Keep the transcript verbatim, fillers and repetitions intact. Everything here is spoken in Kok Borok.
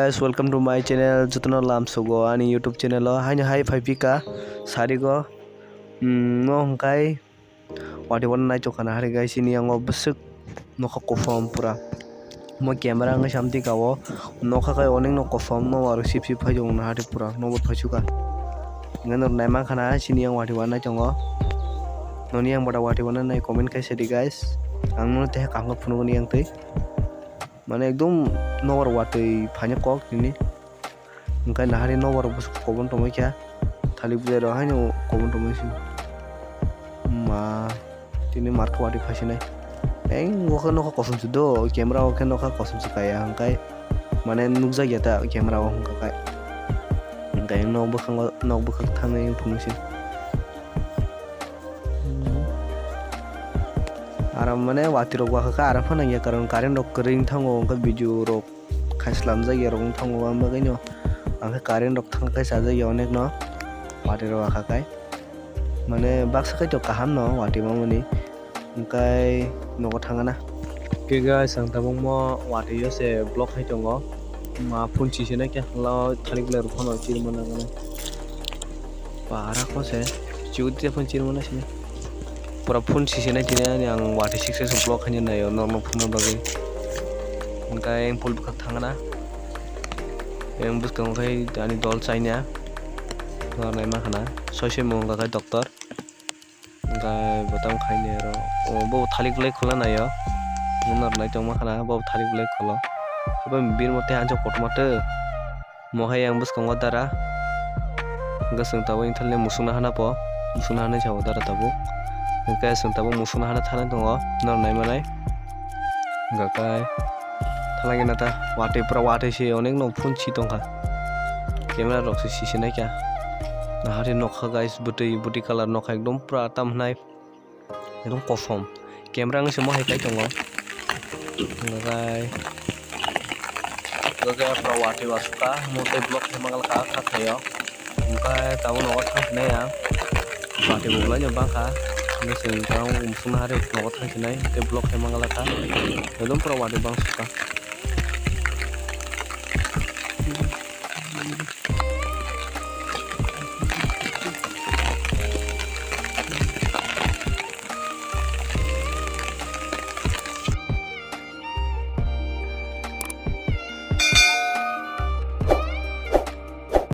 Guys, welcome to my channel. Jotono lam sugo ani YouTube channel o. Haino hai phai pika sarigo. Hmm, no hwnkhe watwi wana naitok khana hari guys, ini yango bwswk nokha kosom pura. Mo camera wngwi samti kao nokha kai onek no kosom no aro sip sip phai tongo hari pura no bo phai suka. Ngenor naima khana sini yang watwi wana naitongo. Noni yang bada watwi wana nai comment kai sadi guys. Ang no teha kaham phunukni yang twi. Mane ekdom nobar watwi phaina kok tini. Hwnkhe nahari nobar bwswk kobon tongmai kha. Thalik bwlai rok haino kobon tongmai se. Ma tini markha watwi phaisinai. Eng o khe nokha kosom se do, camera o khe nokha kosom se kaya hwnkhe mane nukjakya ta camera o hwnkha khe. Hwnkhe nok bwkhango, nok bwkhak thangwi phunukse. Aram mane watwi rok wakha khe aram phano ya karon current rok kwrwi wng thango hwnkhe video rok khai slamjak ya rok wng thango, ang bagwi no ang khe current rok thang khai chajak ya onek no watwi rok wakha khai mane baksa khai to kaham no watwi mamani hwnkhe nogo thangana. Khe guys, ang tabuk mo watwi o se vlog khai tongo. Ma phone si se nai khe hwla o thalik bwlai rok phano chirima nang nai. Para ko se chiu te phone chirima nai sini. Pura phone si se nai tini ani ang watwi sik se vlog khai nai o norok no phunukna bagwi. Hwnkhe ang pul bwkhak thangna. Ang bwskango khai ani dol chaina. Norok naima khana. Soi soi mung hwnkha khai doctor. Hwnkhe bo tamo khaini aro. O, bo thalik bwlai khulna naio. Nwng norok nai tongma khana, bo thalik bwlai khulo. Abo birmo tei hanjak kotorma tei. Mo hai yang bwskango dara. Hwnkhe chwng tabuk ithal ni musukna hana po. Musukna hana sabo dara tabuk. Hwnkhe chwng tabuk musukna hana thana tongo. Norok nai manai. Hwnkhe thalangwi nata watwi pura watwi se onek no phone si tongkha. Camera rok se si se naikha. Nahari nokha guys, bwtwi bwtwi colour nokha ekdom pura tam hwnai. Ekdom kosom. Camera wngwi se mo hai kai tongo. Hwnkhe hwnkhe pura watwi wasukha. Mo tei vlog khe mangal kha kha khaio. Hwnkhe tabuk nogo thang phinai ang. Watwi bo belai no bangkha. Hwnkhe chwng tabuk musukna hari nogo thang phinai tei vlog khe manglakha. Ekdom pura watwi bangsukha.